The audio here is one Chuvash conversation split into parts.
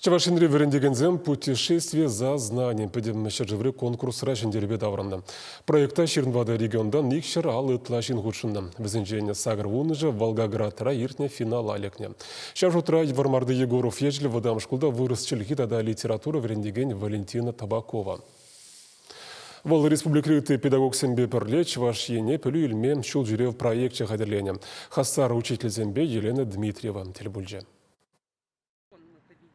Чӑваш Енри вӗрентекенсем «Путешествие за знанием» пӗтӗм ҫӗршыври конкурсра ҫӗнтерӳпе таврӑннӑ. Проекта ҫырӑнватӑ регионтан 250 ытла ҫын хутшӑннӑ. Вӗсенчен 80-шӗ Волгоградра иртнӗ финала лекнӗ. Ҫав шутра Вӑрмарти Егоров ячӗллӗ вӑтам шкулта вырӑс чӗлхи тата литература вӗрентекен Валентина Табакова. Вӑл республикӑри ытти педагогсемпе пӗрле Чӑваш Ене пӗлӳ илме ҫул ҫӳрев проекчӗ хатӗрленӗ. Хастар учительсемпе Елена Дмитриева тӗл пулчӗ.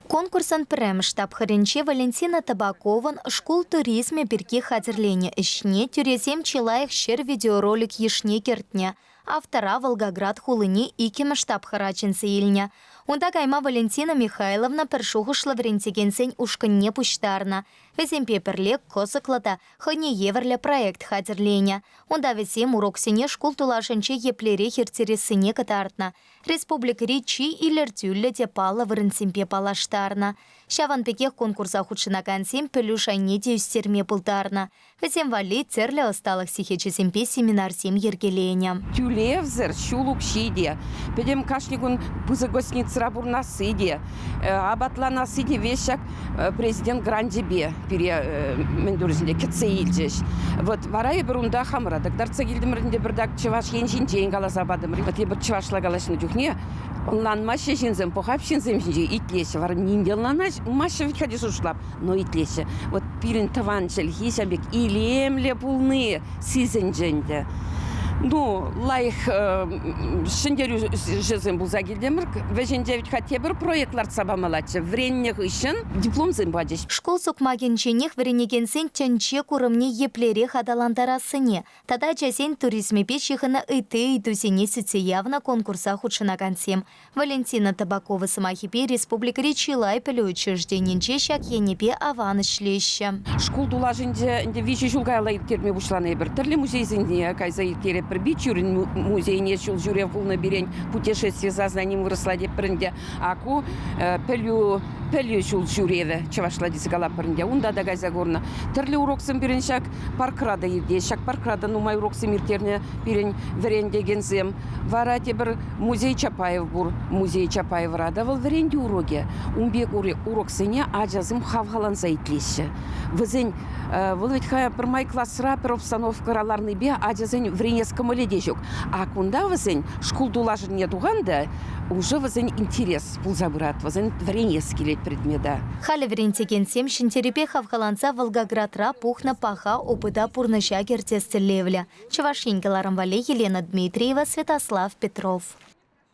Конкурсӑн пӗрремӗш тапхӑрӗнче Валентина Табаковӑн шкул туризмӗ пирки хатӗрленӗ ӗҫне тӳресем чи лайӑх ҫӗр видеоролик йышне кӗртнӗ. Автора Волгоград хулине иккӗмӗш тапхӑра чӗнсе илнӗ. Унта кайма Валентина Михайловна пӗр шухӑшлӑ вӗрентекенсен ушкӑнне пуҫтарнӑ. Вӗсемпе пӗрле кӑсӑклӑ та хӑйне евӗрлӗ проект хатӗрленӗ. Унта вӗсем уроксене шкул тулашӗнче еплерех ирттерессине кӑтартнӑ. Республикӑри чи илӗртӳллӗ те паллӑ вырӑнсемпе паллаштарнӑ. Ҫавӑн пекех конкурса хутшӑнакансем пӗлӳ шайне те ӳстерме пултарнӑ. Вӗсем валли тӗрлӗ ӑсталӑх сехечӗсемпе семинарсем йӗркеленӗ. Тӳлевсӗр ҫул укҫи те, пӗтӗм кашни кун пысӑк гостиницӑра пурӑнасси те, апатланасси те веҫ ҫак президент гранчӗпе пире мӗн турӗҫ кӗтсе илчӗҫ. Вот вара эпир унта хамӑра та кӑтартса килтӗмӗр ӗнтӗ пӗртак Чӑваш Ен ҫинчен каласа патӑмӑр. Вот эпир чӑвашла калаҫнӑ чухне ӑнланмаҫҫӗ ҫынсем, пӑхап ҫынсем ҫинче итлеҫҫӗ. Вара ним те ӑнланмаҫҫӗ вӗт-ха тесе шутлап, но итлеҫҫӗ. Вот пирӗн тӑван чӗлхи ҫав пек илемлӗ пулни сисӗнчӗ ӗнтӗ. Ну, лайӑх ҫӗнтерӳҫӗсем пулса килтӗмӗр. Вӗҫӗнче вӗт-ха тепӗр проект лартса памаллаччӗ. Вӗреннӗ хыҫҫӑн дипломсем пачӗҫ. Шкул сукмакӗнченех вӗренекенсен тӗнче курӑмне еплерех аталантарассине тата ачасен туризмӗпе ҫыхӑннӑ ытти ыйтусене сӳтсе явнӑ конкурса хутшӑнакансем. Валентина Табакова сӑмахӗпе республикӑри чылай пӗлӳ учрежденинче ҫак енӗпе аван ӗҫлеҫҫӗ. Шкул тулашӗнче ӗнтӗ виҫӗ ҫул каялла ирттерме пуҫланӑ эпир. Тӗрлӗ музейсене кайса ирттеретпӗр. Бичурин музейне ҫул ҫӳрев пулнӑ пирӗн путешествие со знанием вырӑсла тетпӗр ӗнтӗ. А ку пӗлӳ пӗлӳ ҫул ҫӳревӗ чӑвашла тесе калатпӑр ӗнтӗ. Унта та кайса курнӑ. Тӗрлӗ уроксем пирӗн ҫак паркра та иртет. Ҫак паркра та нумай уроксем ирттернӗ пирӗн вӗрентекенсем. Вара тепӗр музей Чапаев пур. Музей Чапаевра та вӑл вӗрентӳ урокӗ. Ун пек уроксене ачасем хавхаланса итлеҫҫӗ. Вӗсен вӑл вӗт-ха пӗрмай класра пӗр обстановкӑра ларнипе ачасен вӗренес кӑмӑлӗ те ҫук. А кунта вӗсен шкул тулашӗнне тухан та уже вӗсен интерес пулса пырать, вӗсен вӗренес килет предмета. Халӗ вӗрентекенсем ҫӗнтерӳпе хавхаланса Волгоградра пухнӑ паха опыта пурнӑҫа кӗртес тӗллевлӗ. Чӑваш Ен кӑларӑм валли Елена Дмитриева, Святослав Петров.